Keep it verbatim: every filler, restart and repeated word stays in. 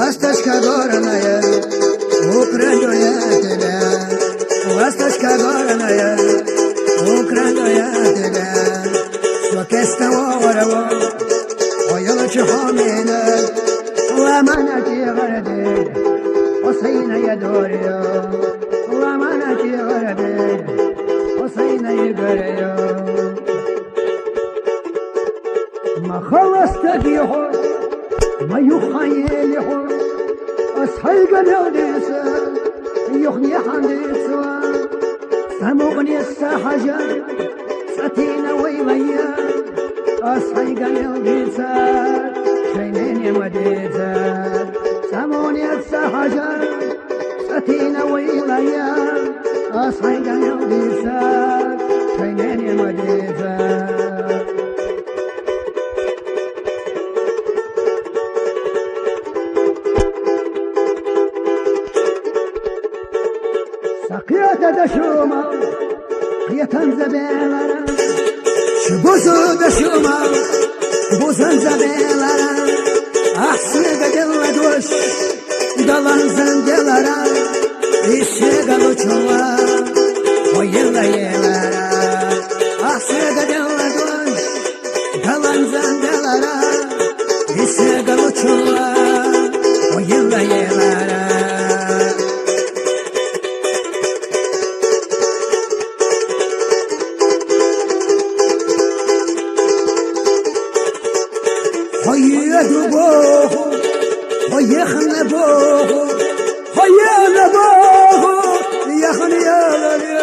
Ласточка горная, украду я тебя. Ласточка горная, украду я тебя. Сокестового, ой, лучше хомина. Ламана тигрди, осина я дорю. Ламана тигрди, осина я дорю. Ма халаста дихо, ма юхае лихо, ас хайга мелдиса, юхне хандиса, самугне сахажа, сатина вайлая, ас хайга мелдиса, шайнене мадиса, самугне сахажа, Сатина вайлая, ас хайга мелдиса, шайнене мадиса. Сакъята да шума, къиятан забелара, шубузу да шума, бузан забелара, ахсига дела душ. Далан занделара, исега лучула, оела елара, ахсега деладун. Далан занделара, исега лучула, оела елара. Хойе дубоху, хойе хнебоху, хойе небоху, яхн ялале.